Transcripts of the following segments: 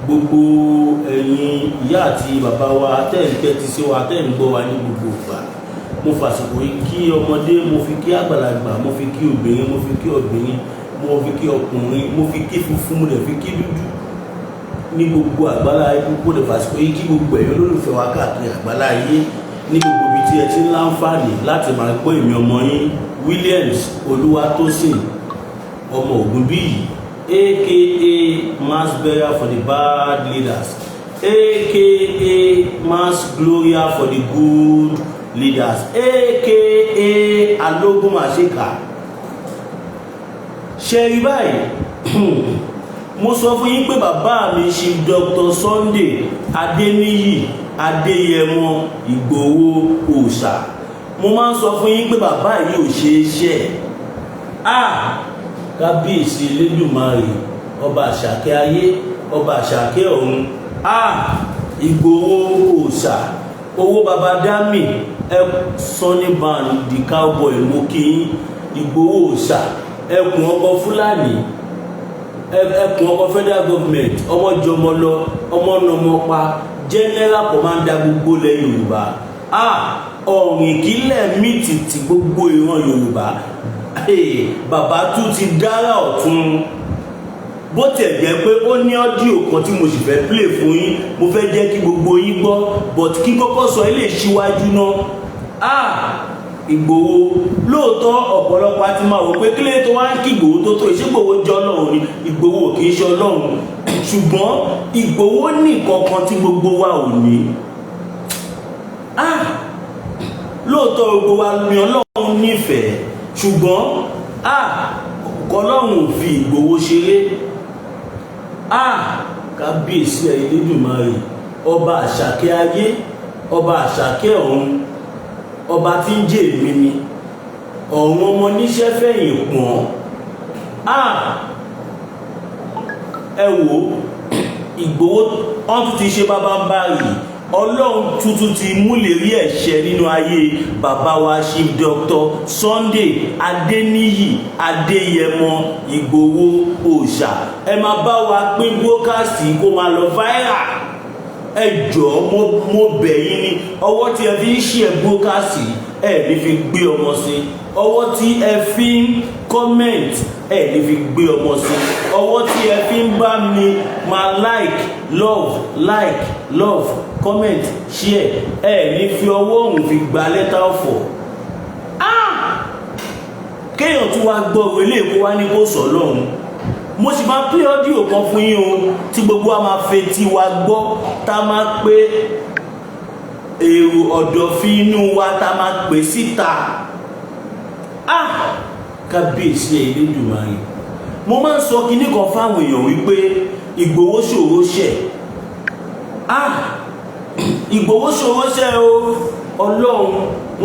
Gbogbo ẹ̀yin ìyá àti bàbá wa tẹ́ ń tẹ́tí sí wa, tẹ́ ń gbọ́ wa ní gbogbo ìgbà, mo fàsìkò yìí kí ọmọdé, mo fi kí àgbàlagbà, mo fi kí obìnrin, mo fi kí obìnrin, mo fi kí ọkùnrin, mo fi kí funfun, mo dẹ̀ fi kí dúdú ní gbogbo àgbálá ayé. Mo dẹ̀ fàsìkò yìí kí gbogbo ẹ̀yin olólùfẹ́ wa káàkiri àgbálá ayé, ní gbogbo ibi tí ẹ ti ń láǹfààní láti máa gbọ́ èmi ọmọ yín, Williams Olúwatósìn ọmọ Ògúnbíyì, aka mass burial for the bad leaders, aka mass gloria for the good leaders, aka alógún màṣíkà. Ṣe rí báyìí, mo sọ fún yín pé bàbá mi, Chief Dr. Sunday Adéníyì Adéyẹmọ Ìgbòho Òòṣà, mo máa ń sọ fún yín pé bàbá yìí ò ṣeé ṣe. Ah, Kábíyèsí Elédùmarè, ọba àṣàkẹ́ ayé, ọba àṣàkẹ́ ọ̀run! Ah, Ìgbòho Òòṣà, owó baba dami ẹ, Sunny Band the cowboy, mo kí yín. Ìgbòho Òòṣà, ẹkùn ọkọ Fúlàní, ẹkùn ọkọ federal government, ọmọjọmọ lọ, ọmọ nọmọ pa, general commander gbogbo ilẹ̀ Yorùbá. Ah, ọ̀rìnkílẹ̀ mìtìtì gbogbo ìran Yorùbá. Bàbá tún ti dára ọ̀tún. Bó tiẹ̀ jẹ́ pé ó ní audio kan tí mo sì fẹ́ play fún yín, mo fẹ́ jẹ́ kí gbogbo yín gbọ́, but kí kọ́kọ́ sọ ilé ìṣíwájú náà. Ah, Ìgbòho, lóòótọ́ ọ̀pọ̀lọpọ̀ á ti máa wò pé kílé tó wá ń kí Ìgbòho tó tó ìṣègbòho jẹ́ Ọlọ́run ni. Ìgbòho kì í ṣe Ọlọ́run, ṣùgbọ́n Ìgbòho ní nǹkan tí gbogbo wa ò ní. Ah, lóòótọ́ gbogbo wa ni Ọlọ́run nífẹ̀ẹ́, ṣùgbọ́n ah, Ọlọ́run ò fi Ìgbòho ṣeré. Ah, Kábíyèsí ẹ̀ Elédùmarè, ọba àṣàkẹ́ ayé, ọba àṣàkẹ́ ọ̀run, ọba tí ń jẹ́ èmi ni ọ̀run, ọmọ níṣẹ́ fẹ̀yìn pọ̀n. Ah, ẹ wò, Ìgbòho wọ́n tún ti ṣe bábá ń báyìí. Ọlọ́run tuntun ti múlẹ̀ rí ẹ̀ṣẹ̀ nínú ayé bàbá wa, Chief Dr. Sunday Adéníyì Adéyẹmọ Ìgbòho Òòṣà. Ẹ máa bá wa pín broadcast kó máa lọ viral. Ẹ jọ̀ọ́, mo bẹ̀ yín ní ọwọ́ tí ẹ fi ń ṣe broadcast, ẹ ní fi gbé ọmọ sí. Ọwọ́ tí ẹ fi ń comment, ẹ ní fi gbé ọmọ sí. Ọwọ́ tí ẹ fi ń bá mi máa like, love, like, love, comment, share, ẹ ní fi ọwọ́ òun fi gba lẹ́tà ọ̀fọ̀. Kéèyàn tún wá gbọ́ ilé kó wá ní kó sọ lọ́hùn. Mo sì máa play audio kan fún yín o, tí gbogbo wa máa fetí wa gbọ́, tá a máa pé èrò ọ̀dọ̀fín inú wa, tá a máa pè síta. Ah, Kábíyèsí ẹ̀ Elédùmarè! Mo máa ń sọ kinní kan fáwọn èèyàn wípé Ìgbòho ṣòro ṣẹ̀. Ah, Ìgbòho ṣòro ṣẹ̀ o. Ọlọ́run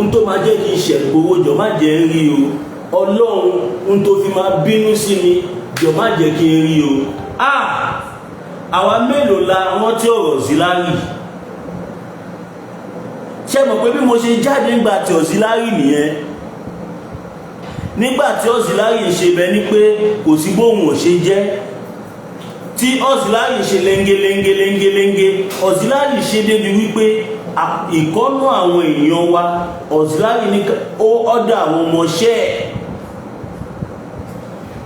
ń tó máa jẹ́ kí n ṣẹ̀ Ìgbòho, jọ má jẹ́ ń rí o. Ọlọ́run ń tó fi máa bínú sí mi, jọ má jẹ́ kí n rí o. Ah, àwa mélòó la rántí ọ̀rọ̀ Auxiliary? Ṣé mọ̀ pé bí mo ṣe jáde nígbà tí Auxiliary nìyẹn, nígbà tí Auxiliary ṣe bẹ ní pé kò sí bóun ò ṣe jẹ́, tí Auxiliary ṣe lenge lenge lenge lenge, Auxiliary ṣe débi wípé ìkọ́nú àwọn èèyàn wa, Auxiliary ní ó ọ̀dọ̀ àwọn ọmọọṣẹ́ ẹ̀,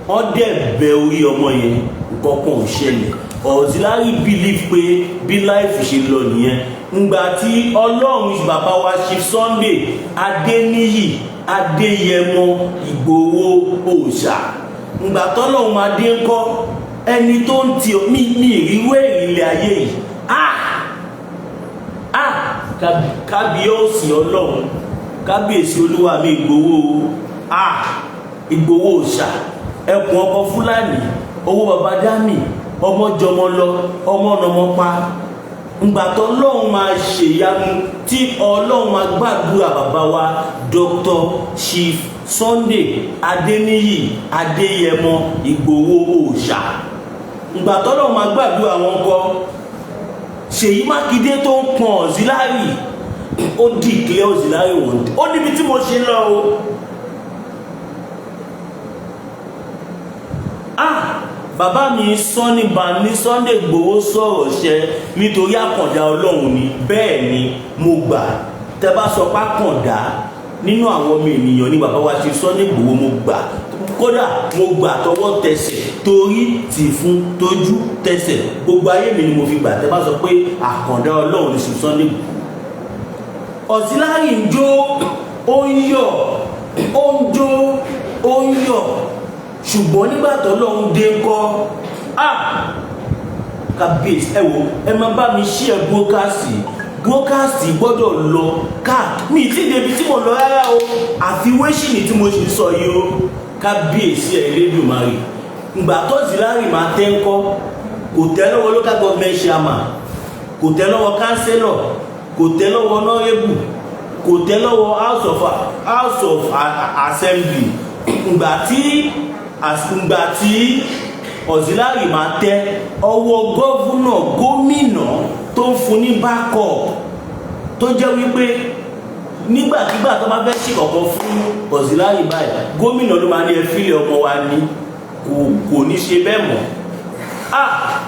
wọ́n dẹ̀ bẹ orí ọmọ yẹn, nǹkan kan ò ṣẹlẹ̀. Auxiliary believe pé bí life ṣe lọ nìyẹn. Ngbà tí Ọlọ́run bàbá wa, Chief Sunday Adéníyì Adéyẹmọ Ìgbòho Òòṣà, ngbà tọ́lọ́run máa dé ńkọ́, ẹni tó ń ti mi ìrírú èrì ilẹ̀ ayé yìí. Ah, ah, Kábíyèsí Ọlọ́run, Kábíyèsí olúwa mi, Ìgbòho! Ah, Ìgbòho Òòṣà, ẹkùn ọkọ Fúlàní, owó baba dami, ọmọ jọmọ lọ, ọmọ nọmọ pa. Ngbà tó Ọlọ́run máa ṣèyanu, tí Ọlọ́run máa gbàdúrà bàbá wa, Dr. Chief Sunday Adéníyì Adéyẹmọ Ìgbòho Òòṣà, ngbà tó Ọlọ́run máa gbàdúrà wọn kọ, Ṣèyí Mákindé tó ń pọn Auxiliary, ó declare Auxiliary wọn. Ó níbi tí mo ṣe lọ o. Ah, Bàbá mi Sunny Bani Sunday Igboho sọ̀rọ̀ ṣẹ nítorí àkàndá Ọlọ́run ni. Bẹ́ẹ̀ ni, mo gbà. Tẹ bá sọ pé àkàndá nínú àwọn ọmọ ènìyàn ní bàbá wa ṣe Sunday Igboho, mo gbà. Kódà mo gbà tọwọ́ tẹsẹ̀, torí tìfun tójú tẹsẹ̀, gbogbo ayé mi ni mo fi gbà. Tẹ bá sọ pé àkàndá Ọlọ́run ní Sunday Igboho. Auxiliary ń jó, ó ń yọ̀, ó ń jó, ó ń yọ̀. Ṣùgbọ́n nígbà tó lọ́hún dé ńkọ́? Ah, kábíyèsí! Ẹ wo, ẹ máa bá mi ṣí ẹ broadcast. Broadcast gbọ́dọ̀ lọ káà. Mi tí débi tí mo lọ rárá o, àfiwé sì ni tí mo sì ń sọ yìí o. Kábíyèsí ẹ Elédùmarè! Ìgbà tó Auxiliary máa tẹ́ ńkọ́? Kò tẹ́ lọ́wọ́ local government chairman, kò tẹ́ lọ́wọ́ councillor, kò tẹ́ lọ́wọ́ honourable, kò tẹ́ lọ́wọ́ House of Assembly. Ìgbà tí Auxiliary máa tẹ́, ọwọ́ governor, gómìnà tó ń fún ní backup, tó jẹ́ wípé nígbàkigbà tó bá fẹ́ ṣe kọ̀ọ̀kan fún Auxiliary báyìí, gómìnà ló máa ní ẹ fílẹ̀, ọmọ wa ní, kò ní ṣe bẹ́ẹ̀ mọ́. Ah,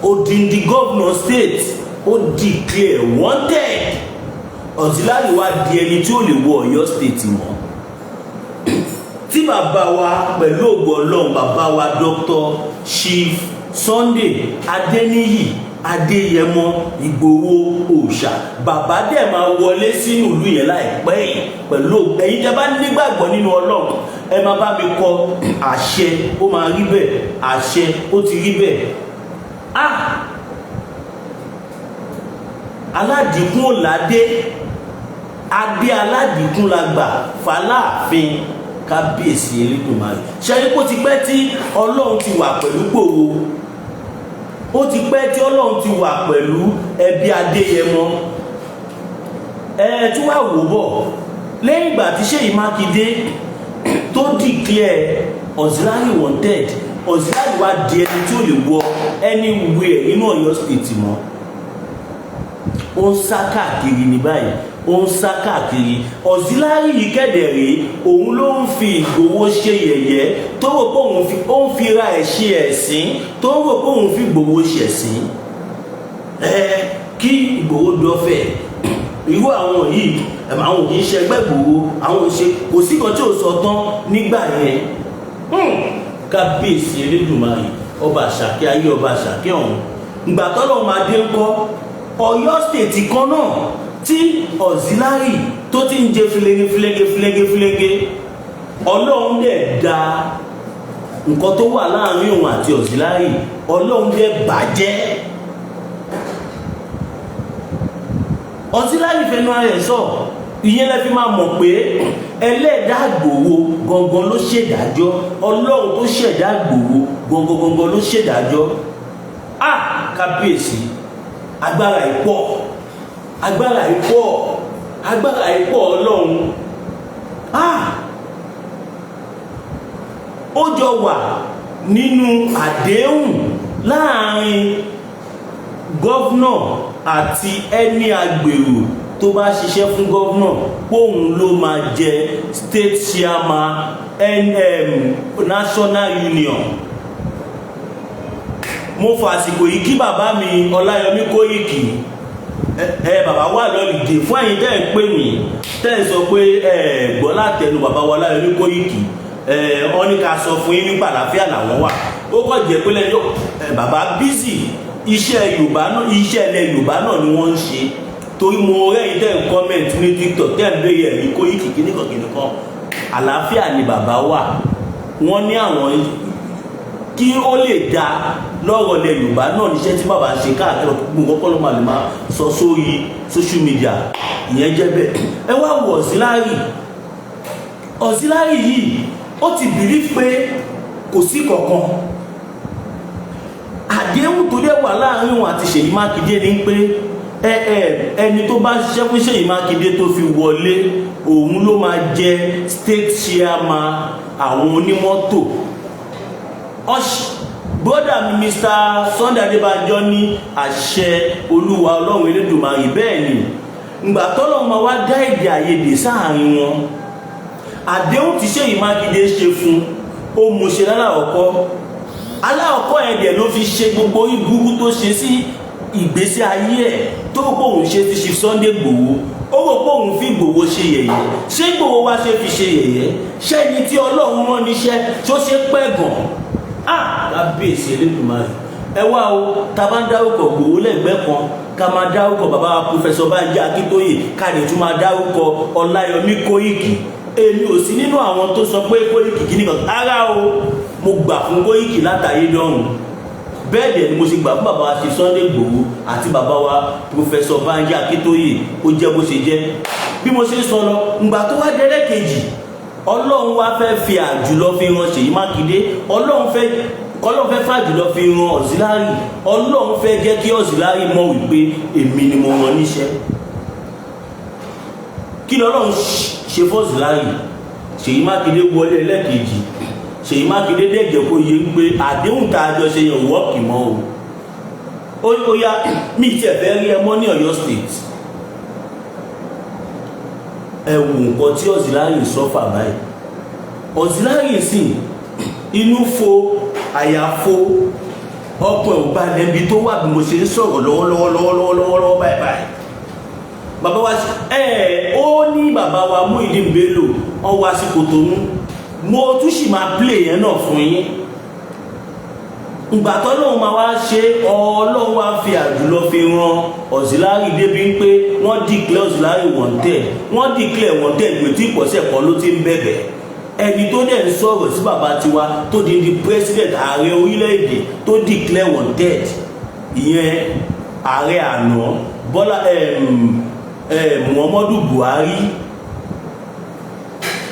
odindi governor state, ó declare wanted. Auxiliary wá di ẹni tí ó lè wọ Ọ̀yọ́ State mọ́. Tí bàbá wa, pẹ̀lú ògo Ọlọ́run, bàbá wa Dr. Chief Sunday Adéníyì Adéyẹmọ Ìgbòho Òòṣà, bàbá dẹ̀ máa wọlé sínú ìlú yẹn láìpẹ́ yìí pẹ̀lú ẹ̀yin tẹ́ bá nígbàgbọ́ nínú Ọlọ́run. Ẹ máa bá mi kọ àṣẹ, ó máa rí bẹ́ẹ̀. Àṣẹ, ó ti rí bẹ́ẹ̀. Ah, aládìkún ò ládé, adé aládìkún la gbà fàlàáfin. Kábíyèsí Elédùmarè! Ṣẹ́ni kó ti pẹ́ tí Ọlọ́run ti wà pẹ̀lú Gbòho, ó ti pẹ́ tí Ọlọ́run ti wà pẹ̀lú ẹbí Adéyẹmọ. Ẹ tí wàá wò bọ̀, lẹ́yìn ìgbà tí Ṣèyí Mákindé tó declare Auxiliary wanted, Auxiliary wá di ẹni tí ó lè wọ anywhere nínú Ọ̀yọ́ State mọ́. Ó ń sá káàkiri ní báyìí, ó ń sá káàkiri. Auxiliary yìí kẹ̀dẹ̀ rèé, òun ló ń fi Ìgbòho ṣe yẹ̀yẹ́, tó rò pé òun fi, ó ń fi ra ẹ̀ ṣe ẹ̀sín, tó rò pé òun fi Ìgbòho ṣẹ̀sín. Ẹ kí Ìgbòho dọ́fẹ̀ irú àwọn yìí, àwọn kì í ṣe ẹgbẹ́ Ìgbòho, àwọn ò ṣe, kò sí kan tí ò sọ tán nígbà yẹn. Kábíyèsí Elédùmarè, ọba àṣàkẹ́ ayé, ọba àṣàkẹ́ ọ̀hún! Ìgbà tọ́lọ́ máa dé ńkọ́? Ọ̀yọ́ State kan náà tí Auxiliary tó ti ń jẹ filege filege filege filege, Ọlọ́run dẹ̀ da nǹkan tó wà láàrin òun àti Auxiliary, Ọlọ́run dẹ̀ bàjẹ́. Auxiliary fẹnu ara ẹ̀ sọ. Ìyẹn lẹ fi máa mọ̀ pé ẹlẹ́dàá Ìgbòho gangan ló ṣèdájọ́. Ọlọ́run tó ṣẹ̀dá Ìgbòho gangan gangan ló ṣèdájọ́. Ah, kábíyèsí! Agbára ìpọ̀, agbára ìpọ̀, agbára ìpọ̀, Ọlọ́run. Ah, ó jọ wà nínú àdéhùn láàrin governor àti ẹni agbèrò tó bá ṣiṣẹ́ fún governor, póun ló máa jẹ state chairman national union. Mo fàsìkò yìí kí bàbá mi Ọláyọmí Kóìkì. Ẹ bàbá wà lọ́lìdè. Fún ẹ̀yin tẹ́ ẹ̀ ń pè mí, tẹ́ ẹ̀ sọ pé ẹ gbọ́ látẹnu bàbá wa Ọláyọmí Kóìkì, ẹ wọ́n ní ká sọ fún yín nípa àlàáfíà làwọn wà. Ó kàn jẹ́ pé lẹ́yìn bàbá busy iṣẹ́ Yorùbá náà, iṣẹ́ ilẹ̀ Yorùbá náà ni wọ́n ń ṣe. Torí mo rẹ́yìn tẹ́ ń comment ní TikTok, tẹ́ ń béèrè ẹ̀rí Kóìkì kíníkan kíníkan. Àlàáfíà ni bàbá wà. Wọ́n ní àwọn kí ó lè da lọ́rọ̀ ilẹ̀ Yorùbá náà níṣẹ́ tí bàbá ṣe káàkiri. Gbogbo nǹkan kọ́ ló máa lè máa sọ sórí social media. Ìyẹn jẹ́ bẹ́ẹ̀. Ẹ wá wo Auxiliary. Auxiliary yìí, ó ti believe pé kò sí kankan. Àdéhùn tó dẹ̀ wà láàrin òun àti Ṣèyí Mákindé ni pé ẹ ẹ ẹni tó bá ṣiṣẹ́ fún Ṣèyí Mákindé tó fi wọlé, òun ló máa jẹ state chairman àwọn onímọ́tò. Brother mi Mr. Sunday Adébánjọ ní àṣẹ Olúwa Ọlọ́run Elédùmarè. Bẹ́ẹ̀ ni, ìgbà tọ́lọ́run máa wá dá èdè àìyedè sáàrin wọn, àdéhùn tí Ṣèyí Mákindé ṣe fún Ó mú ṣe lálákọ̀ọ́kọ́. Alákọ̀ọ́kọ́ yẹn dẹ̀ ló fi ṣe gbogbo ìbúrú tó ṣe sí ìgbésí ayé ẹ̀, tó rò pé òun ṣe ti ṣe Sunday Igboho. Ó rò pé òun fi Igboho ṣe yẹ̀yẹ́. Ṣé Igboho wá ṣe fi ṣe yẹ̀yẹ́? Ṣẹ́ni tí Ọlọ́run rán níṣẹ́ tó ṣe pẹ́ gàn á? Kábíyèsí Elédùmarè, ẹ wá o. Tá a bá ń dárúkọ Ìgbòho lẹ́gbẹ̀ẹ́ kan, ká máa dárúkọ bàbá wa Professor Bánjí Akíntóyè, ká lè tún máa dárúkọ Ọláyọmí Kóìkì. Èmi ò sí nínú àwọn tó sọ pé Kóìkì kìíní kan ara o. Mo gbà fún Kóìkì látàyé dọ́run. Bẹ́ẹ̀ dẹ̀ ni mo ṣe gbà fún bàbá wa ṣe Sunday Igboho àti bàbá wa Professor Bánjí Akíntóyè. Ó jẹ́ bó ṣe jẹ́. Bí mo ṣe ń sọ lọ, ǹgbà tó wá dẹ́rẹ́ kejì, Ọlọ́run wá fẹ́ fi àjùlọ fi hàn Ṣèyí Mákindé. Ọlọ́run fẹ́ fàjùlọ fi hàn Auxiliary. Ọlọ́run fẹ́ jẹ́ kí Auxiliary mọ̀ wípé èmi ni mo rán níṣẹ́. Kí lọ́lọ́run ṣe fún Auxiliary? Ṣèyí Mákindé wọlé ẹlẹ́kejì. Ṣèyí Mákindé dẹ̀jẹ̀ kó yé pé àdéhùn tá a jọ ṣe yẹn wọ́ọ̀kì mọ́ o. Ó yá, mi tiẹ̀ fẹ́ rí ẹ mọ́ ní Ọ̀yọ́ State. Ẹ wò nǹkan tí Auxiliary suffer báyìí. Auxiliary sì inú fo, àyà fo, ọkàn ò balẹ̀ níbi tó wà bí mo ṣe ń sọ̀rọ̀ lọ́wọ́lọ́wọ́ lọ́wọ́lọ́wọ́ lọ́wọ́lọ́wọ́ báyìí báyìí. Bàbá wa ẹ ó ní bàbá wa Muyideen Bello, wọ́n wá sí Kòtónú. Mo tún sì máa play yẹn náà fún yín. Ìgbà tọ́lọ́run máa wá ṣe, Ọlọ́run wá fi àjùlọ fi ran Auxiliary débi pé wọ́n declare Auxiliary wanted. Wọ́n declare wanted ìwé tí ìpọ̀sẹ̀ kan ló ti ń bẹ̀bẹ̀. Ẹni tó dẹ̀ ń sọ̀rọ̀ sí bàbá tiwa tó di president, ààrẹ orílẹ̀-èdè tó declare wanted, ìyẹn ààrẹ àná Bọ́lá Muhammadu Buhari.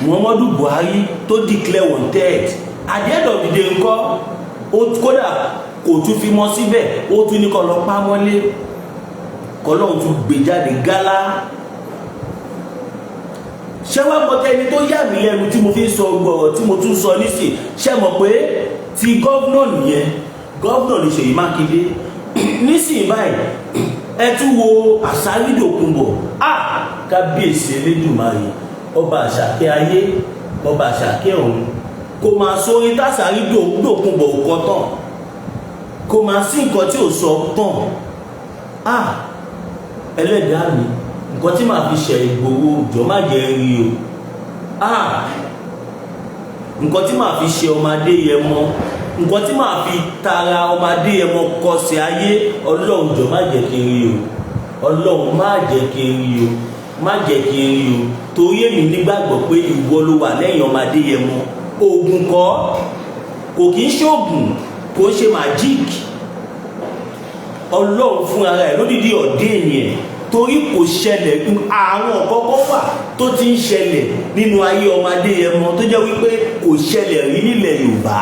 Muhammadu Buhari tó declare wanted, at the end of the day ńkọ́? Ó kódà kò tún fi mọ́ síbẹ̀, ó tún ní kó lọ pa mọ́lé, kọ́lọ́hún tún gbé jáde gálá. Ṣé wàá mọ tẹni tó yà mí lẹ́nu tí mo fi ń sọ gbọ̀rọ̀ tí mo tún sọ nísìn? Ṣé mọ̀ pé ti governor nìyẹn? Governor ní Ṣèyí Mákindé nísìnyí báyìí. Ẹ tún wo Àsárí Dòkunbọ̀. A kábíyèsí Elédùmarè, ọba àṣàkẹ́ ayé, ọba àṣàkẹ́ ọ̀run, kò máa sórí tásàrí Dòkunbọ̀ kọ́ tán, kò máa sí nǹkan tí ò sọ tán. Ah, ẹlẹ́dàá mi, nǹkan tí màá fi ṣe Ìgbòho, jọ má jẹ́ rí o. Ah, nǹkan tí màá fi ṣe ọmọ Adéyẹmọ, nǹkan tí màá fi tara ọmọ Adéyẹmọ kọsẹ̀ ayé, Ọlọ́run, jọ má jẹ́ kí n rí o. Ọlọ́run, má jẹ́ kí n rí o, má jẹ́ kí n rí o, torí èmi nígbàgbọ́ pé ìwọ ló wà lẹ́yìn ọmọ Adéyẹmọ. Oògùn kọ́, kò kí ń ṣoògùn, kò ń ṣe magic. Ọlọ́run fún ara ẹ̀ lódìdí ọ̀dẹ́ yẹn, torí kò ṣẹlẹ̀. Àwọn kọ́kọ́ wà tó ti ń ṣẹlẹ̀ nínú ayé ọmọ Adéyẹmọ tó jẹ́ wípé kò ṣẹlẹ̀ rí nílẹ̀ Yorùbá,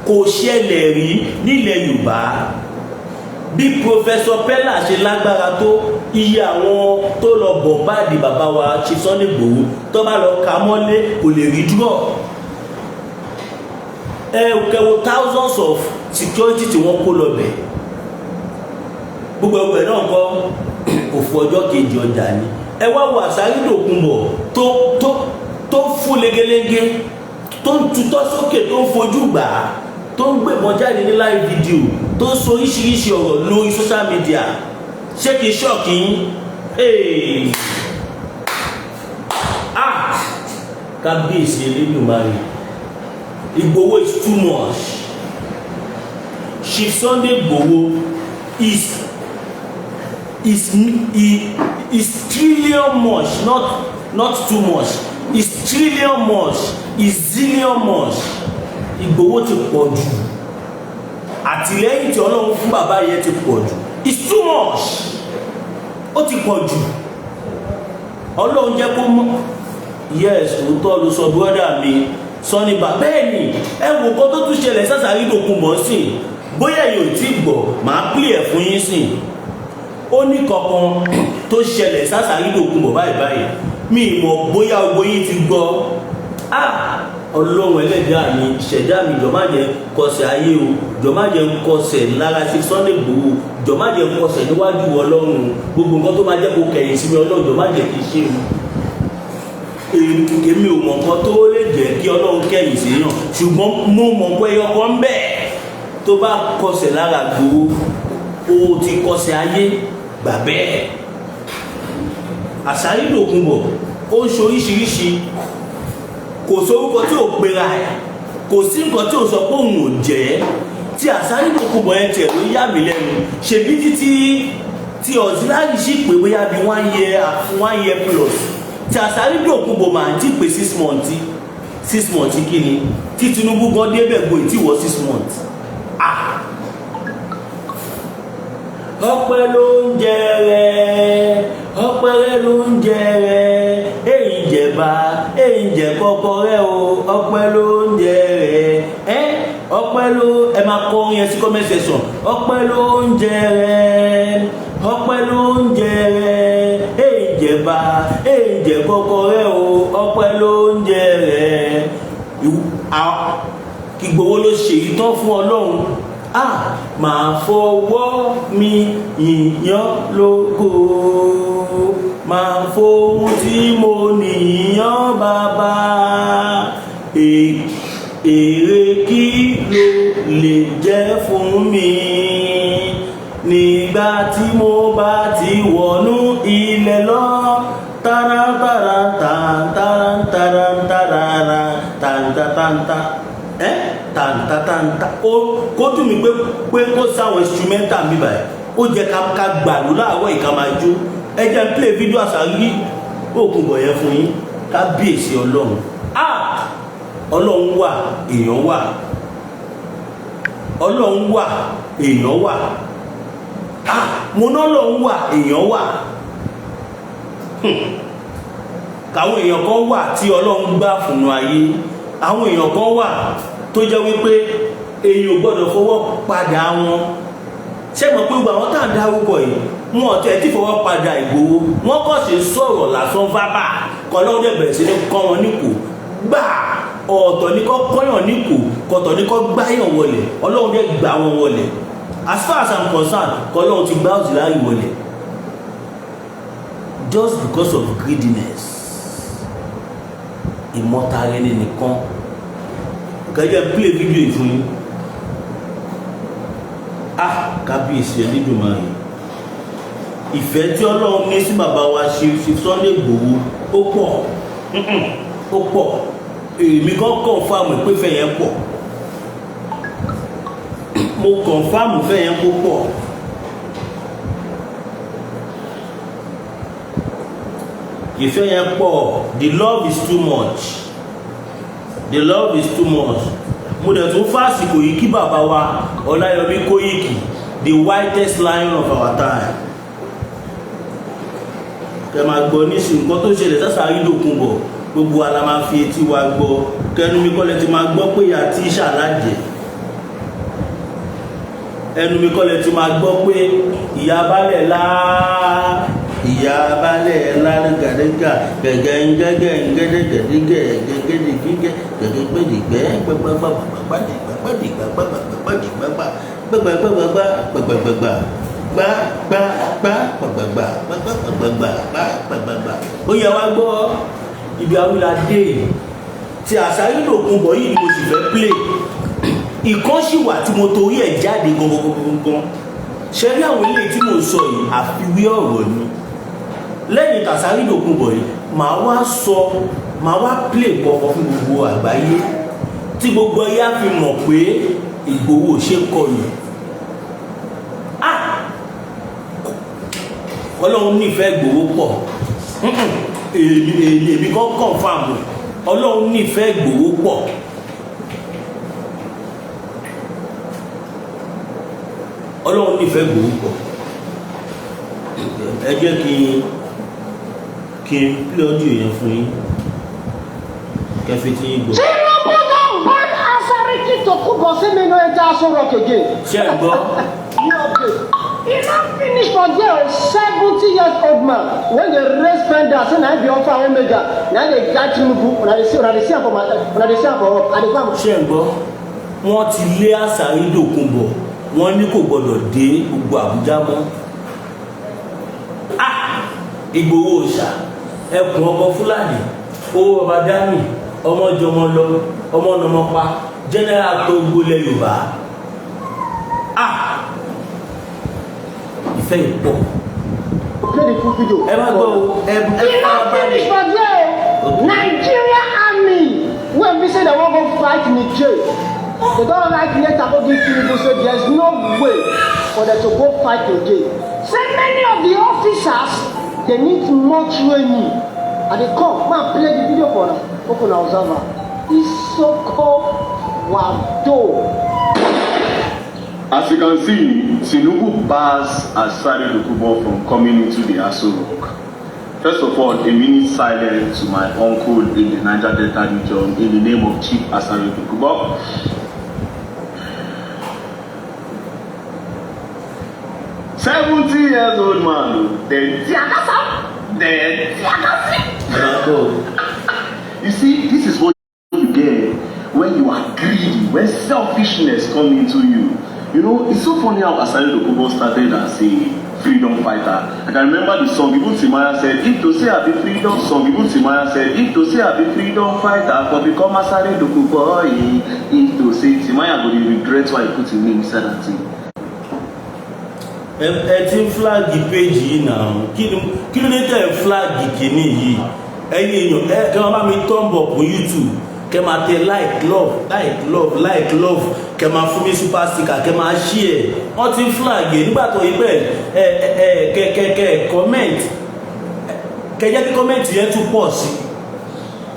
kò ṣẹlẹ̀ rí nílẹ̀ Yorùbá. Bí Professor Pella ṣe lágbára tó, iye àwọn tó lọ bọ̀ báàdì bàbá wa Chief Sunday Igboho tó bá lọ ka mọ́lé, kò lè rí dúró. Ẹ kẹwo thousands of security tí wọ́n kó lọ bẹ̀. Gbogbo ẹgbẹ́ náà kọ́ òfò ọjọ́ kejì ọjà ni. Ẹ wá wo Àsárí Dòkunbọ̀ tó fún legelege, tó ń tutọ́ sókè, tó ń fojú gbà á, tó ń gbébọn jáde ní live video, tó ń sọ oríṣiríṣi ọ̀rọ̀ lórí social media. Ṣé kìí shock yín? Ah, kábíyèsí Elédùmarè, Ìgbòho is too much. Chief Sunday Igboho is trillion much, not too much, is trillion much, is zillion much. Ìgbòho ti pọ̀ jù. Àtìlẹ́yìn tí Ọlọ́run fún bàbá yẹn ti pọ̀ jù. It's too much, ó ti pọ̀ jù. Ọlọ́run jẹ́ kó mọ̀. Yes, òótọ́ ló sọ, brother mi sọ́ni bà. Bẹ́ẹ̀ ni, ẹ wò kó tó tún ṣẹlẹ̀ sásàrí Dòkunbọ̀ sí. Bóyá yóò tí gbọ́, màá pè ẹ̀ fún yín sìn. Ó ní kankan tó ṣẹlẹ̀ sásàrí Dòkunbọ̀ báyìí báyìí. Mi mọ̀ bóyá gbogbo yín ti gbọ́. Ah, Ọlọ́run ẹlẹ́dàá mi, ìṣẹ̀dá mi, jọ̀ọ́ má jẹ́ kọsẹ̀ ayé o. Jọ̀ọ́ má jẹ́ kọsẹ̀ lára sí Sunday Igboho. Jọ̀ọ́ má jẹ́ kọsẹ̀ níwájú Ọlọ́run. Gbogbo nǹkan tó máa jẹ́ kó kẹ̀yìn sí mi, Ọlọ́run, jọ̀ọ́ má jẹ́ kí n ṣe o. Èmi ò mọ̀ nǹkan tó lè jẹ́ kí Ọlọ́run kẹ́yìn séèyàn, ṣùgbọ́n mo mọ̀ pé ọkọ̀ ń bẹ̀ tó bá kọsẹ̀ lára Ìgbòho, o ti kọsẹ̀ ayé gbà bẹ́ẹ̀. Àsárì Tòkunbọ̀, ó ń ṣoríṣiríṣi, kò sórúkọ tí ò pera ẹ̀, kò sí nǹkan tí ò sọ pé òun ò jẹ́. Tí Àsárì Tòkunbọ̀ yẹn tiẹ̀ ló yà mí lẹ́nu. Ṣebí títí tí auxiliary sì pé bóyá bí one year, one year plus, tí Àsárì Tòkunbọ̀ máa ti pé 6 months. 6 months kí ni? Tí Tinubu gan débẹ̀ gbòì tí wọ́ 6 months. Ah, ọpẹ́ ló ń jẹ rẹ, ọpẹ́ rẹ ló ń jẹ rẹ, èyí jẹba, èyí jẹ kọ́kọ́rẹ́ o, ọpẹ́ ló ń jẹ rẹ. Ẹ ọpẹ́ ló, ẹ máa kọ orin yẹn sí comment section. Ọpẹ́ ló ń jẹ rẹ, ọpẹ́ ló ń jẹ rẹ, èyí jẹba, èyí jẹ kọ́kọ́rẹ́ o, ọpẹ́ ló ń jẹ rẹ. Ìgbòho ló ṣe ìtàn fún Ọlọ́run. Ah, màá fọwọ́ mi yìnyán lógo, máa fohun tí mo níyàn bàbá. Èrè kí ló lè jẹ́ fún mi nígbà tí mo bá ti wọnú ilẹ̀ lọ? Tarantara tantara tantara tantatanta ẹ tantatanta. Ó kó dùn mí pé kó sáwọn instrumental mi báyìí. Ó jẹ́ ká gbàlú láàárọ̀ ìka máa jó. Ẹ jẹ́ n play video Àsárì Tòkunbọ̀ yẹn fún yín. Kábíyèsí Ọlọ́run! Ah, Ọlọ́run wà, èèyàn wà. Ọlọ́run wà, èèyàn wà. Ah, mo ná Ọlọ́run wà, èèyàn wà. Káwọn èèyàn kan wà tí Ọlọ́run gbà fúnnu ayé. Àwọn èèyàn kan wà tó jẹ́ wípé èèyàn ò gbọ́dọ̀ fọwọ́ padà wọn. Ṣé mọ̀ pé gbogbo àwọn tá à ń dárúkọ yìí, wọn ò tẹ̀ tí fọwọ́ padà Ìgbòho, wọ́n kàn sí sọ̀rọ̀ lásán fábà kọ́ lọ́wọ́ dẹ̀ bẹ̀rẹ̀ sí ní kọ́ wọn níkò gbà. Ọ̀tọ̀ ní kọ́ kọ́yàn níkò, kọ̀tọ̀ ní kọ́ gbáyàn wọlẹ̀. Ọlọ́run dẹ̀ gbà wọn wọlẹ̀. As far as I'm concerned, kọ́lọ́run ti gbá auxiliary wọlẹ̀ just because of greediness, ìmọ̀tara ẹni nìkan. Kẹjẹ play video yìí fún yín. Ah, kábíyèsí Ẹlẹ́dùmarè! Ìfẹ́ tí Ọlọ́run ní sí bàbá wa ṣe Sunday Igboho, ó pọ̀, ó pọ̀. Èmi kan confirm pé ìfẹ́ yẹn pọ̀. Mo confirm ìfẹ́ yẹn kó pọ̀. Ìfẹ́ yẹn pọ̀. The love is too much, the love is too much. Mo dẹ̀ tún fásìkò yìí kí bàbá wa Ọláyọmí Kóìkì, the whitest lion of our time. Kẹ máa gbọ́ nísìnyí nǹkan tó ṣẹlẹ̀ sÁsàrí Tòkunbọ̀, gbogbo wa la máa fi etí wa gbọ́. Kẹnu mi kọ́lẹ̀ ti máa gbọ́ pé ìyá tíṣà lájẹ̀. Ẹnu mi kọ́lẹ̀ ti máa gbọ́ pé ìyá balẹ̀ láà, ìyá balẹ̀ lárúgàdégà gẹ̀gẹ̀ ńgẹ́gẹ́ ńgẹ́dẹ́gẹ́dẹ́gẹ́ gẹ́gẹ́dẹ́gẹ́ gẹ́gẹ́gbẹ́dìgbẹ́ gbẹ́gbẹ́gbàgbàgbàdìgbàgbàdìgbàgbàgbàgbàgbà gbẹ́gbẹ́gbàgbà gbẹ́gbẹ́gbàgbà gbàgbàgbà gbàgbàgbà gbàgbàgbà gbàgbàgbà. Ó yẹ wá gbọ́ ibi awúládé tí Àsárì Tòkunbọ̀ yìí ni mo sì fẹ́ play. Ìkan sì wà tí mo torí ẹ̀ jáde gangan gangan. Ṣe rí àwọn eléyìí tí mo sọ yìí, àfiwé ọ̀rọ̀ ni. Lẹ́yìn tÀsárì Tòkunbọ̀ yìí, màá wá sọ, màá wá play kọ̀ọ̀kan fún gbogbo àgbáyé, tí gbogbo ayé á fi mọ̀ pé Ìgbòho ṣe kọlù. Ah, Ọlọ́run nífẹ̀ẹ́ Ìgbòho pọ̀. Èmi kọ́ confirm, Ọlọ́run nífẹ̀ẹ́ Ìgbòho pọ̀. Ọlọ́run nífẹ̀ẹ́ Ìgbòho pọ̀. Ẹ jẹ́ kí n play audio yẹn fún yín, kẹfì tí yín gbọ́. Tinubu don ban Asari Dokubo say make no enter Aso Rock again. Ṣé ẹ gbọ́? New update. E don finish for there o. 70 years old man wey dey raise fender say na him be Alpha Omega, na him dey guide Tinubu. Una dey see, una dey see am for my, una dey see am for up. I dey go am. Ṣé ẹ gbọ́? Wọ́n ti lé Àsárì Tòkunbọ̀, wọ́n ní kò gbọ́dọ̀ dé gbogbo Àbújá mọ́. Ah, Ìgbòho òòṣà, ẹkùn ọkọ Fúlàní. Owó baba dami, ọmọ jọmọ lọ, ọmọ nọmọ pa, general tó gbólẹ̀ Yorùbá. Ah, ìfẹ́ ìpọ̀. Play the full video. Ẹ má gbọ́ o, ẹ E no fara finish balẹ̀. For there o. Nigeria Army wey be say dem wan go fight Niger, they don write letter go give Tinubu say there is no way for them to go fight Niger. Say many of the officers, they need more training. I dey come, ma play the video for una, make una observe am. Isoko Wado. As you can see, Tinubu bars Asari Dokubo from coming into the Aso Rock. First of all, a minute silence to my uncle in the Niger Delta region in the name of Chief Asari Dokubo. 70 years old man, o, then tiagasa, then tiagasi. Ẹ má gbọ́ o. You see, this is what you get when you are greedy, when selfishness come into you. It's so funny how Asari Dokubo started as a freedom fighter. I can remember the song, even Timaya said, if to say I be freedom song, even Timaya said, if to say I be freedom fighter, for become Asari Dokubo, eh, if to say, Timaya go dey regret why he put him name inside that thing. Ẹ ti ń flag page yìí náà. Kí ló dé tẹ̀ ń flag kìíní yìí? Ẹ̀yin èèyàn, ẹ kẹ́ máa bá mi thumb up on YouTube, kẹ́ máa tẹ like, love, like, love, like, love, kẹ́ máa fún mi super sticker, kẹ́ máa share. Wọ́n ti ń flag ẹ̀ nígbà tó yí bẹ́ẹ̀. Ẹ ẹ ẹ kẹ kẹ kẹ comment, kẹ jẹ́ kí comment yẹn tún pọ̀ sí.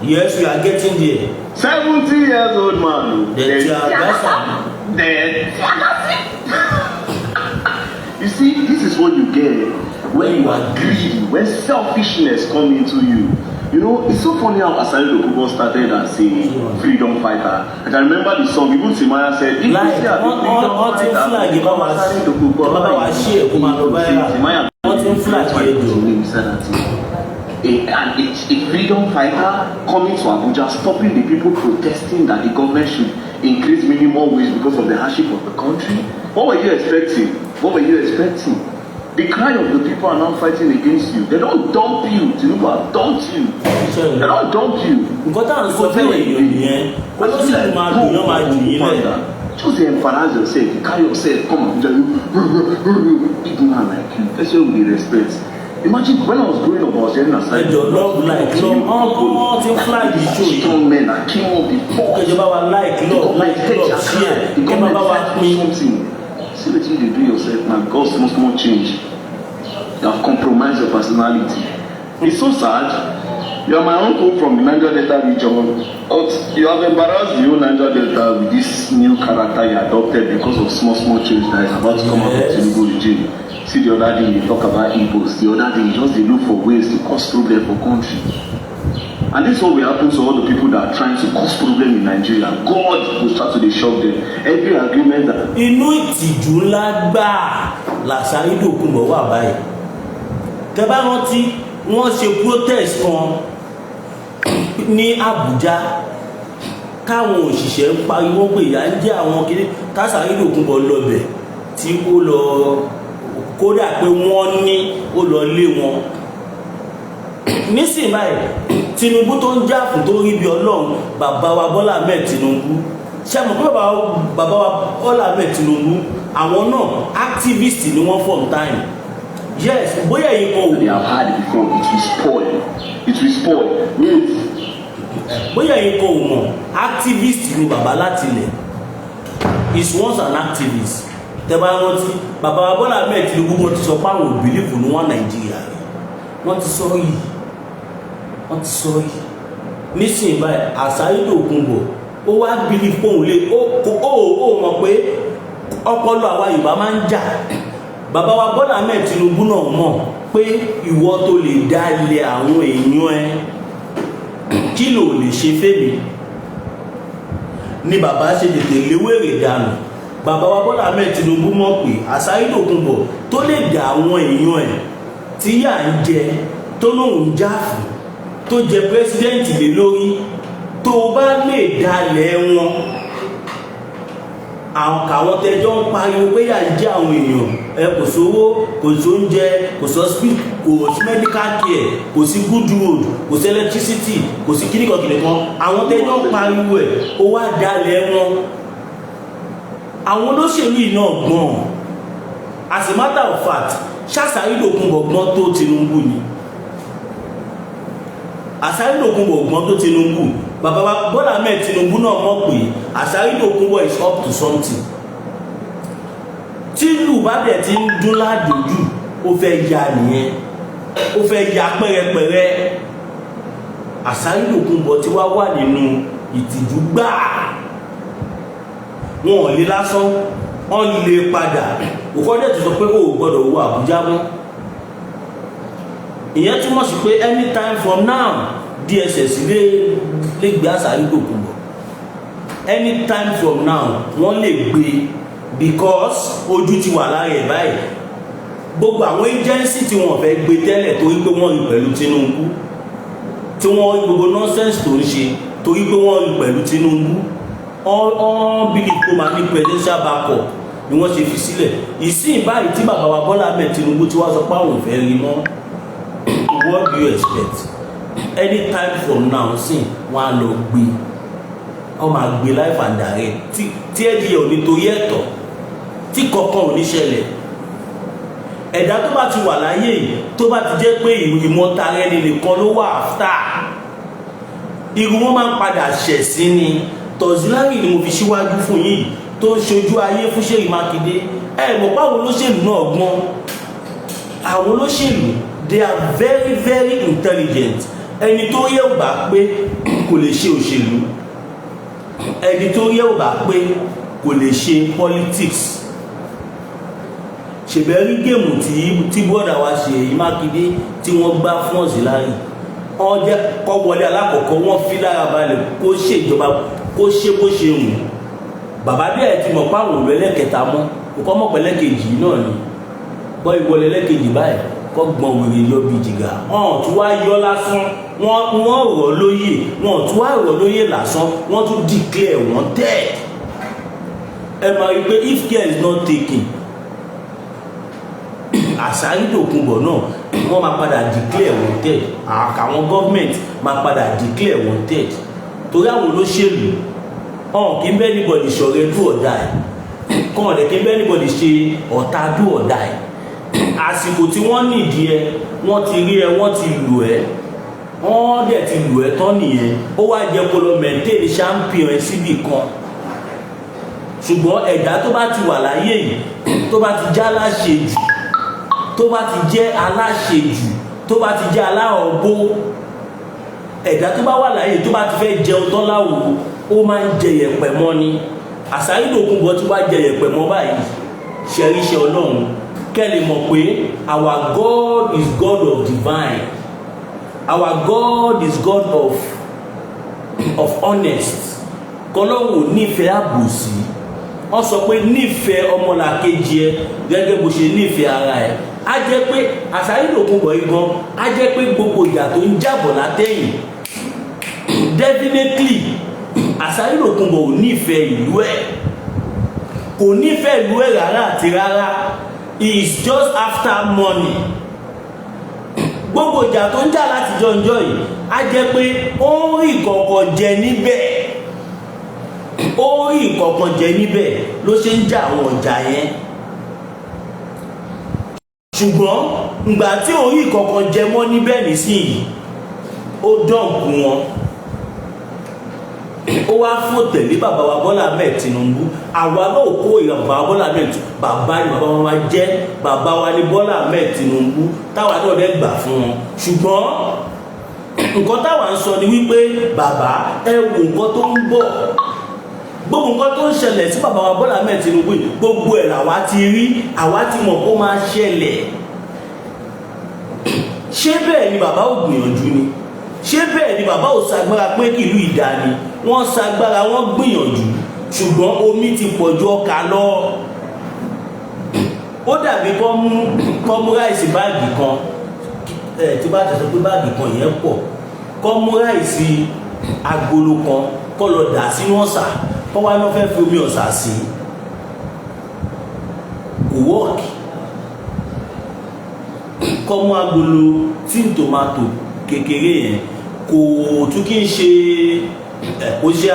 Yes, we are getting there. 70 years old man, o, Then tiagasa. Then tiagasi. You see, this is what you get when you are greedy, when selfishness come into you. It's so funny how Asari Dokubo started as a freedom fighter. I can remember the song, even Timaya said, if Like, you say I be freedom wọ́n ti ń fighter, flag bá wa Asari Dokubo, kẹ́ bá wa share kó máa lọ viral. Timaya Wọ́n ti ń flag ẹ jọ. A freedom fighter coming to Abuja, stopping the people protesting that the government should increase minimum wage because of the hardship of the country. What were you expecting? What were you expecting? The cry of the people are now fighting against you. They don't dump you. Tinubu have dumped you. They don't dump you. Nǹkan tá à ń sọ fún èèyàn nìyẹn, olóṣèlú máa dùn yán, máa jù yín lẹ̀. Just dey embarrass yourself. You carry yourself come Abuja, you big man like you. Let's say with the respect. Imagine when I was growing up, I was hearing Asari. Ẹ jọ, love, like, love. Wọ́n ti ń flag show yìí. Strong men that came up before. Kẹjọ bá wa like, love, like, love, share, kẹ máa bá wa pín. Something. See wetin you dey do yourself now because small small change. You have compromised your personality. It's so sad. You are my uncle from the Niger Delta region, but you have embarrassed the whole Niger Delta with this new character you adopted because of small small change that is about to come out of Tinubu regime. See, the other day you talk about Igbos, the other day you just dey look for ways to cause problem for country. And this is what will happen to all the people that are trying to cause problem in Nigeria. God will start to dey shock them. Every agreement that Inú ìtìjú ńlá gbáà l'Asari Dokubo wà báyìí. Tẹ bá rántí, wọ́n ṣe protest kan ní Àbújá káwọn òṣìṣẹ́ ń pariwo pé ìyà ń jẹ àwọn kiri, t'Asari Dokubo lọbẹ̀ tí ó lọ, kódà pé wọ́n ní ó lọ lé wọn. Nísìnyí báyìí, Tinubu tó ń jà fún, tó rí bí Ọlọ́run, bàbá wa Bọ́lá Ahmed Tinubu, ṣé àmọ́ pé bàbá wa Bọ́lá Ahmed Tinubu, àwọn náà activist ni wọ́n from time. Yes, bóyá èyí kan ò they have had before, it will spoil. It will spoil. Wait. Bóyá èyí kan ò mọ̀, activist ni bàbá láti ilẹ̀, is once an activist. Tẹ́ bá rántí, bàbá wa Bọ́lá Ahmed Tinubu, wọ́n ti sọ pé àwọn ò believe ní wọn Nàìjíríà rẹ̀. Wọ́n ti sọ yìí, wọ́n ti sọ yìí. Nísìnyí báyìí, Asari Dokubo ó wá believe pé òun lè ó mọ̀ pé ọpọlọ àwa Yorùbá máa ń jà. Bàbá wa Bọ́lá Ahmed Tinubu náà mọ̀ pé ìwọ tó lè dá ilẹ̀ àwọn èèyàn ẹ, kí ló lè ṣe fẹ́mi ni? Bàbá ṣe tètè léwèrè dànù. Bàbá wa Bọ́lá Ahmed Tinubu mọ̀ pé Asari Dokubo tó lè dà àwọn èèyàn ẹ̀ tí yà ń jẹ, tó lóun já fún, tó jẹ president lé lórí, tó bá lè dalẹ̀ wọn. Àwọn kàwọn tẹjọ́ ń pariwo pé yà ń jẹ́ àwọn èèyàn ẹ, kò sówó, kò sóúnjẹ, kò sí hospital, kò sí medical care, kò sí good road, kò sí electricity, kò sí kíníkan kìnìkan. Àwọn tẹjọ́ ń pariwo ẹ̀, ó wá dalẹ̀ wọn. Àwọn olóṣèlú yìí náà gbọ́n. As a matter of fact, ṣé Asari Dokubo gbọ́n tó Tinubu ni? Asari Dokubo gbọ́n tó Tinubu. Bàbá wa Bọ́lá Ahmed Tinubu náà mọ̀ pé Asari Dokubo is up to something. Tí ìlú bá dẹ̀ ti ń dún ládòjú, ó fẹ́ ya nìyẹn, ó fẹ́ ya pẹ́rẹpẹ̀rẹ. Asari Dokubo tí wá wà nínú ìtìjú gbáà. Wọn ò lè lásán, wọn lè padà. Òkọ́dẹ̀ tó sọ pé ó gbọ́dọ̀ wọ Àbújá mọ́. Ìyẹn túmọ̀ sí pé anytime from now, DSS lè gbé Asari Dokubo. Anytime from now, wọ́n lè gbé, because ojú ti wà lára ẹ̀ báyìí. Gbogbo àwọn agency tí wọ́n fẹ́ gbé tẹ́lẹ̀, torí pé wọ́n rí pẹ̀lú Tinubu, tí wọ́n rí gbogbo nonsense tó ń ṣe, torí pé wọ́n rí pẹ̀lú Tinubu, all believe kó máa ní presidential backup ni wọ́n ṣe fi sílẹ̀. Ìsìn báyìí tí bàbá wa Bọ́lá Ahmed Tinubu tí wọ́n sọ pé àwọn ò fẹ́ rí mọ́, what do you expect? Anytime from now sìn, wọ́n á lọ gbé, wọ́n máa gbé live and direct, tí ẹ̀dí ò ní torí ẹ̀tọ́ tí kankan ò ní ṣẹlẹ̀. Ẹ̀dá tó bá ti wà láyé yìí, tó bá ti jẹ́ pé ìmọ̀tara ẹni nìkan ló wà after, irú wọn máa ń padà ṣẹ̀ sí ni. Tọ̀sílárì ni mo fi síwájú fún yìí tó ń ṣojú ayé fún Ṣèyí Mákindé. Ẹ mọ̀ páwọn olóṣèlú náà gbọ́n. Àwọn olóṣèlú, they are very very intelligent. Ẹni tó yẹ ò bá pé kò lè ṣe òṣèlú, ẹni tó yẹ ò bá pé kò lè ṣe politics. Ṣèbẹ̀ rí game tí bọ́dà wa Ṣèyí Mákindé tí wọ́n gbá fún Auxiliary, wọ́n jẹ́ kọ́ wọlé alákọ̀ọ́kọ́, wọ́n fi lára balẹ̀ kó ṣèjọba, kó ṣe bó ṣe wù. Bàbá díẹ̀ ti mọ̀ páwọn òun ẹlẹ́kẹta mọ́, kò kọ́ mọ̀ pẹ̀lẹ́kejì náà ni bọ́ ìwọlé ẹlẹ́kejì báyìí, kọ́ gbọ́n wèrè yọ bí jìgà. Wọ́n tún wá yọ lásán, wọ́n rọ̀ lóyè. Wọ́n tún wá rọ̀ lóyè lásán, wọ́n tún declare wanted. Ẹ máa rí i pé if care is not taken, Asari Dokubo náà, wọ́n máa padà declare wanted. Àwọn government máa padà declare wanted, torí àwọn olóṣèlú ọ̀hún kì í bẹ́ẹ̀ anybody ṣọ̀rẹ́ do or die kọ́ ọ̀dẹ̀, kì í bẹ́ẹ̀ anybody ṣe ọ̀tá do or die. Àsìkò tí wọ́n nìdí ẹ, wọ́n ti rí ẹ, wọ́n ti lù ẹ́, wọ́n dẹ̀ ti lù ẹ́ tán nìyẹn. Ó wá jẹ́ kó lọ maintain champion ẹ síbì kan. Ṣùgbọ́n ẹ̀dá tó bá ti wà láyé yìí, tó bá ti já láṣejù, tó bá ti jẹ́ aláṣejù, tó bá ti jẹ́ aláọ̀bó, ẹ̀dá tó bá wà láyé tó bá ti fẹ́ jẹun tán láwo, ó máa ń jẹ yẹ̀pẹ̀ mọ́ ni. Asari Dokubo tí wàá jẹ yẹ̀pẹ̀ mọ́ báyìí. Ṣẹ̀ríṣẹ́ Ọlọ́run, kẹ́ lè mọ̀ pé our God is God of divine, our God is God of honest. Kọlọ́run ò nífẹ̀ẹ́ àbòsí. Wọ́n sọ pé nífẹ̀ẹ́ ọmọlàkejì ẹ gẹ́gẹ́ bó ṣe nífẹ̀ẹ́ ara ẹ. Á jẹ́ pé Asari Dokubo yìí gan, á jẹ́ pé gbogbo ìjà tó ń jàbọ̀ látẹ̀yìn, definitely Asari Dokubo ò nífẹ̀ẹ́ ìlú ẹ̀, kò nífẹ̀ẹ́ ìlú ẹ̀ rárá àti rárá. He is just after money. Gbogbo ìjà tó ń jà láti jọjọ yìí, á jẹ́ pé ó ń rí nǹkan jẹ níbẹ̀, ó ń rí nǹkan jẹ níbẹ̀ ló ṣe ń jà àwọn ọjà yẹn. Ṣùgbọ́n ìgbà tí ò rí nǹkan jẹ mọ́ níbẹ̀ nísìnyí, ó dump wọn, ó wá fún tẹ̀lé bàbá wa Bọ́lá Ahmed Tinubu. Àwa náà kó ìyá bàbá Bọ́lá Ahmed. Bàbá ni bàbá wa jẹ́, bàbá wa ni Bọ́lá Ahmed Tinubu, táwa náà dẹ́ gbà fún wọn. Ṣùgbọ́n nǹkan táwa ń sọ ni wípé, bàbá, ẹ wo nǹkan tó ń bọ̀. Gbogbo nǹkan tó ń ṣẹlẹ̀ sí bàbá wa Bọ́lá Ahmed Tinubu yìí, gbogbo ẹ̀ làwa ti rí, àwa ti mọ̀ kó máa ṣẹlẹ̀. Ṣé bẹ́ẹ̀ ni bàbá ò gbìyànjú ni? Ṣé bẹ́ẹ̀ ni bàbá ò ṣagbára pé kí ìlú ìdá ni? Wọ́n ṣagbára, wọ́n gbìyànjú, ṣùgbọ́n omi ti pọ̀ ju ọkà lọ. Ó dàbí kọ́ mú rice bag kan ẹ̀, tí bá tẹ̀sán pé bag kan yẹn pọ̀, kọ́ mú rice agolo kan, kọ́ lọ dà sínú ọ̀sà, kọ́ wá náà fẹ́ fi omi ọ̀sà sí. Kò work. Kọ́ mú agolo tin tomato kékeré yẹn, kò tún kí n ṣe kò ṣe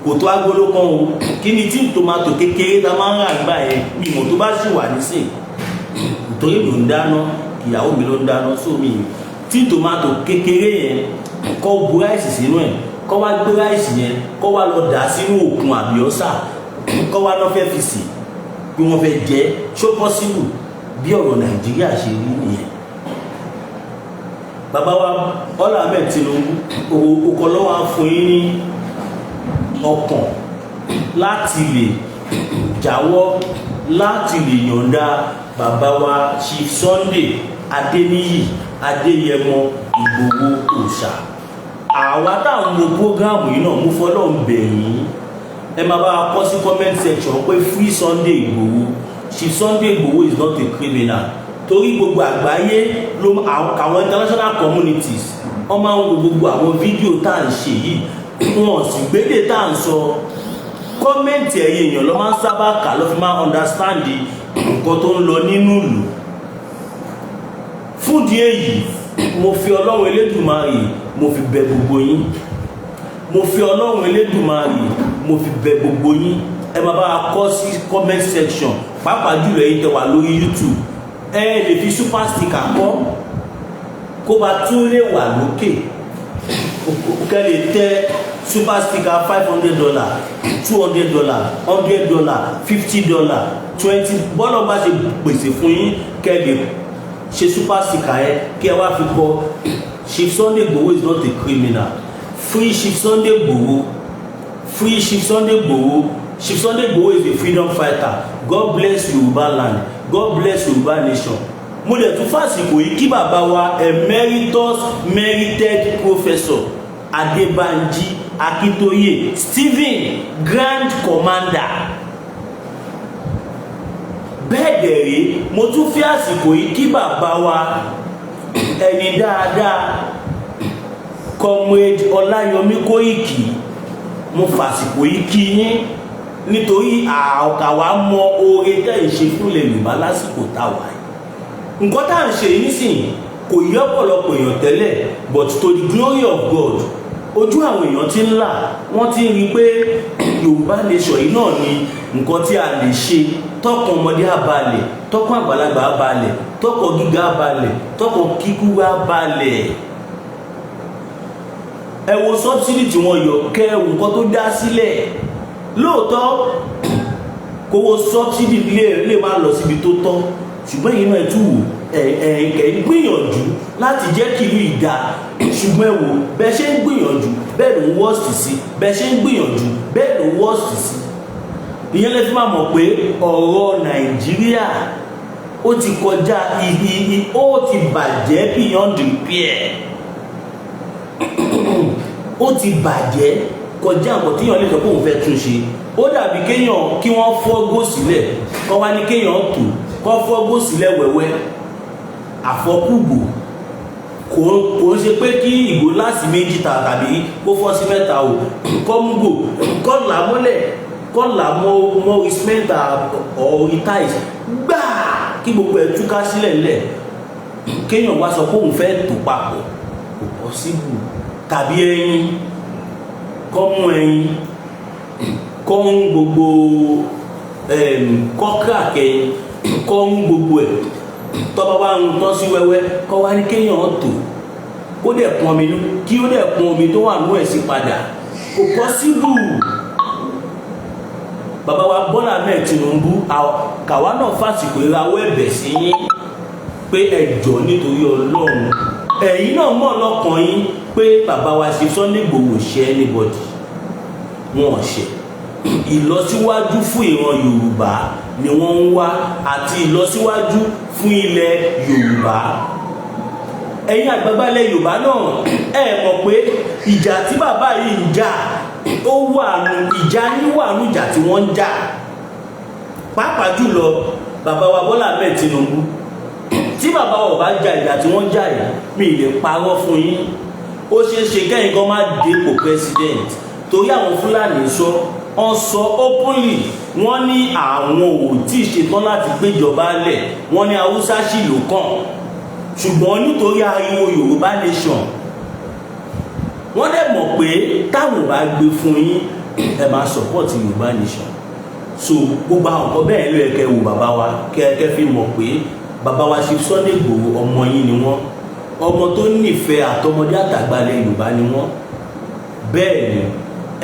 kò tó agolo kan o. Kí ni tin tomato kékeré tá a máa ń rà gbà yẹn? Mímọ̀ tó bá sì wà nísìn, torí mi ò ń dáná, ìyàwó mi ló ń dáná. Sómi tin tomato kékeré yẹn, kọ́ bu rice sínú ẹ̀, kọ́ wá gbé rice yẹn, kọ́ wá lọ dà sínú òkun àbí ọ̀sà, kọ́ wá lọ́ fẹ́ fi sè bí wọ́n fẹ́ jẹ́. Ṣó possible? Bí ọ̀rọ̀ Nàìjíríà ṣe rí nìyẹn. Bàbá wa Bọ́lá Ahmed Tinubu, òkò lọ́wọ́ á fún yín ní ọkàn láti lè jáwọ́, láti lè yọ̀ǹda bàbá wa Chief Sunday Adéníyì Adéyẹmọ Ìgbòho Òòṣà. Àwa táwọn wo program yìí náà, mú fọlọ́run bẹ̀ yín, ẹ máa bá wa kọ sí comment section pé "Free Sunday Ìgbòho, Chief Sunday Ìgbòho is not a criminal", torí gbogbo àgbáyé ló, àwọn international communities, wọ́n máa ń wo gbogbo àwọn fídíò tá à ń ṣe yìí. Wọn sì gbédè tá à ń sọ. Comment ẹ̀yin èèyàn ló máa ń sábà kà, ló fi máa understand nǹkan tó ń lọ nínú ìlú. Fúndìí èyí, mo fi Ọlọ́run Elédùmarè, mo fi bẹ̀ gbogbo yín. Mo fi Ọlọ́run Elédùmarè, mo fi bẹ̀ gbogbo yín. Ẹ máa bá wa kọ sí comment section, pàápàá jùlọ ẹ̀yin tẹ́ wà lórí YouTube. Ẹ lè fi super sticker kọ́ kó bá tún lè wà lókè. Kẹ́ lè tẹ super sticker, $500, $200, $100, $50, 20, bọ́lá bá ṣe pèsè fún yín, kẹ́ lè ṣe super sticker yẹn, kí ẹ wá fi kọ "Chief Sunday Igboho is not a criminal, free Chief Sunday Igboho, free Chief Sunday Igboho, Chief Sunday Igboho is a freedom fighter, God bless Yorùbá land, God bless Yorùbá nation." Mo lè tún fàsìkò yìí kí bàbá wa Emeritus Merited Professor Adébánjí Akíntóyè Stephen, Grand Commander. Bẹ́ẹ̀ dẹ̀ rí, mo tún fi àsìkò yìí kí bàbá wa, ẹni dáadáa, Comrade Ọláyọmí Kóìkì. Mo fàsìkò yìí kí yín nítorí àkàwá mọ oore tẹ́ ẹ̀ ṣe fúnlẹ̀ Yorùbá lásìkò táwa yìí. Nǹkan tá à ń ṣe yìí nísìnyí kò yí ọ̀pọ̀lọpọ̀ èèyàn tẹ́lẹ̀, but to the glory of God, ojú àwọn èèyàn ti ń là, wọ́n ti ń rí i pé Yorùbá nation yìí náà ni nǹkan tí a lè ṣe tọkàn ọmọdé á balẹ̀, tọkàn àgbàlagbà á balẹ̀, tọkàn gíga á balẹ̀, tọkàn kíkú á balẹ̀. Ẹ wo subsidy tí wọ́n yọ, kẹ́ ẹ wo nǹkan tó dá sílẹ̀. Lóòótọ́, kówó subsidy lè máa lọ síbi tó tọ́, ṣùgbọ́n èyí náà tún wò, ẹ ẹ kẹ́ ń gbìyànjú láti jẹ́ kí ìlú ìdá. Ṣùgbọ́n ẹ wò, bẹ́ẹ̀ ṣe ń gbìyànjú, bẹ́ẹ̀ ló ń worst sí. Bẹ́ẹ̀ ṣe ń gbìyànjú, bẹ́ẹ̀ ló ń worst sí. Ìyẹn lè fi máa mọ̀ pé ọ̀rọ̀ Nàìjíríà, ó ti kọjá ibi, ó ti bàjẹ́ beyond repair. Ó ti bàjẹ́ kọjá nǹkan tíyàn lè sọ pé òun fẹ́ tún ṣe. Ó dàbí kéèyàn kí wọ́n fọ́gò sílẹ̀, kọ́ wá ní kéèyàn tò, kọ́ fọ́gò sílẹ̀ wẹ́wẹ́, àfọkùgbò. Kò ń ṣe pé kí ìgò láti méjì ta tàbí kó fọ́ sí mẹ́ta o. Kọ́ múgò, kọ́ là mọ́lẹ̀, kọ́ là mọ́ mọ́ cement or tiles gbáà, kí gbogbo ẹ̀ túká sílẹ̀ lẹ̀, kéèyàn wá sọ pé òun fẹ́ tò papọ̀, kò possible. Tàbí ẹyin, kọ́ mú ẹyin, kọ́ ń gbogbo, kọ́ crack ẹyin, kọ́ ń gbogbo ẹ̀, tọ́ba wá ń tọ́ sí wẹ́wẹ́, kọ́ wá ní kéèyàn tò, kó dẹ̀ pọn omi, kí ó dẹ̀ pọn omi tó wà nú ẹ̀ sí padà, kò possible. Bàbá wa Bọ́lá Ahmed Tinubu, kàwa náà fàsìkò ìrawọ́ ẹ̀bẹ̀ sí yín pé ẹ jọ̀ọ́, nítorí Ọlọ́run, ẹ̀yin náà mọ̀ lọ́kàn yín pé bàbá wa ṣe Sunday Igboho ṣe anybody wọn ò ṣe. Ìlọsíwájú fún ìran Yorùbá ni wọ́n ń wá, àti ìlọsíwájú fún ilẹ̀ Yorùbá. Ẹ̀yin àgbàgbà ilẹ̀ Yorùbá náà, ẹ mọ̀ pé ìjà tí bàbá yìí ń jà, ó wà nù ìjà yín, wà nù ìjà tí wọ́n ń jà. Pàápàá jùlọ bàbá wa Bọ́lá Ahmed Tinubu, tí bàbá wa ò bá ja ìjà tí wọ́n ń jà yìí, mi ì lè parọ́ fún yín, ó ṣeé ṣe kẹ́yìn kan má dépò president, torí àwọn Fúlàní sọ. Wọ́n sọ openly, wọ́n ní àwọn ò tí ì ṣetán láti gbéjọba lẹ̀. Wọ́n ní Haúsá sì ló kàn, ṣùgbọ́n nítorí ariwo Yorùbá Nation, wọ́n dẹ̀ mọ̀ pé táwọn ò bá gbé fún yín, ẹ máa support Yorùbá Nation. So gbogbo àwọn nǹkan bẹ́ẹ̀ ló yẹ kẹ́ wò, bàbá wa, kẹ́ fi mọ̀ pé bàbá wa Chief Sunday Igboho, ọmọ yín ni wọ́n, ọmọ tó nífẹ̀ẹ́ àtọmọdé àtàgbàlẹ̀ Yorùbá ni wọ́n. Bẹ́ẹ̀ ni,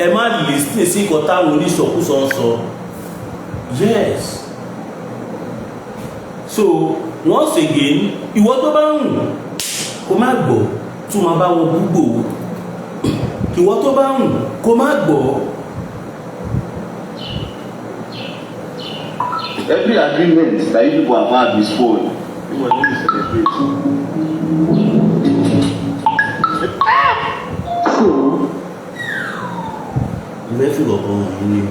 ẹ má listen sí nǹkan táwọn onísọkúsọ ń sọ. Yes, so once again, ìwọ tó bá ń kó má gbọ́, tún máa bá wọn bú Ìgbòho. Ìwọ tó bá ń kó má gbọ́. Every agreement that you people have had is spoiled. You must need to celebrate. So Mo fẹ́ fi kọ̀ọ̀kan hàn yín ni o.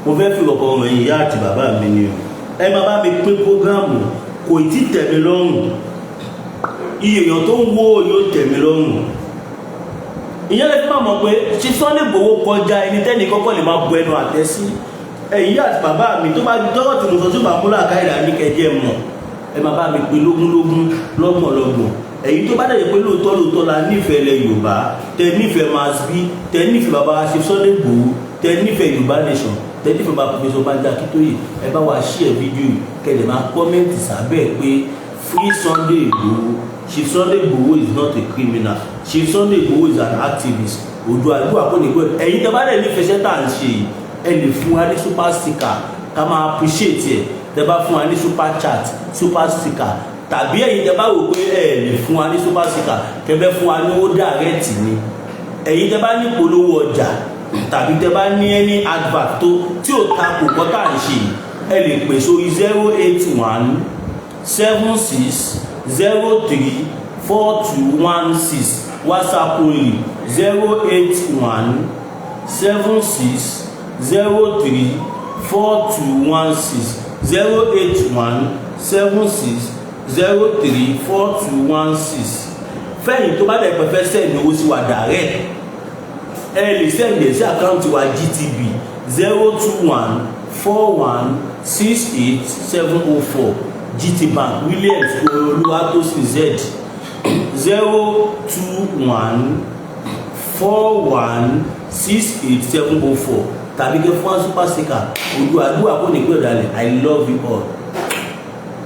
Mo fẹ́ fi kọ̀ọ̀kan hàn yín, ìyá àti bàbá mi ni o. Ẹ máa bá mi pín program. Kò tí tẹ̀ mí lọ́rùn, iye èèyàn tó ń wó yóò tẹ̀ mí lọ́rùn. Ìyẹn lè fi máa mọ̀ pé ṣe Sunday Igboho kọjá ẹni tẹ́ni kọ́kọ́ lè máa bu ẹnu àtẹ́ sí. Ẹ̀yin àti bàbá mi, tó bá dọ́rọ̀ tí mo sọ tó bá múlò àkáìdá ní kẹjẹ mọ̀, ẹ máa bá mi pín lógúnlógún, lọ́gbọ̀nlọ́gbọ̀n. Èyí tó bá dẹ̀ pé lóòótọ́ lóòótọ́ la nífẹ̀ẹ́ ilẹ̀ Yorùbá, tẹ nífẹ̀ẹ́ Masbi, tẹ nífẹ̀ẹ́ bàbá ṣe Sunday Igboho, tẹ nífẹ̀ẹ́ Yorùbá Nation, tẹ nífẹ̀ẹ́ bàbá Professor Banji Akintoye, ẹ bá wa share fídíò yìí, kẹ́ lè máa comment sábẹ́ pé "Free Sunday Igboho. Chief Sunday Igboho is not a criminal. Chief Sunday Igboho is an activist." Ojú àdúrà kò ní gbọ́. Ẹ̀yin tẹ bá dẹ̀ nífẹ̀ẹ́ iṣẹ́ tá à ń ṣe yìí, ẹ lè fún wa ní super sticker, ká máa appreciate ẹ̀. Tẹ bá fún wa ní super chat, super sticker, tàbí ẹ̀yin tẹ bá wò pé ẹ lè fún wa ní super sticker, kẹfẹ́ fún wa ní owó direct ni, ẹ̀yin tẹ bá ní polówó ọjà tàbí tẹ bá ní any advert tó tí ò ta kò kọ́ tá à ń ṣe yìí, ẹ lè pè sórí 08176034216, WhatsApp only, 08176034216, 08176034216. Fẹ́yìn tó bá dẹ̀ pẹ́ fẹ́ send owó sí wa direct, ẹ lè send ẹ̀ sí account wa, GTB, 0214168704, GT Bank, Williams Olúwatósìn Z, 0214168704, tàbí kẹ́ fún wa super sticker. Ojú àdúrà kò ní pẹ́ ọ̀dàlẹ̀. I love you all.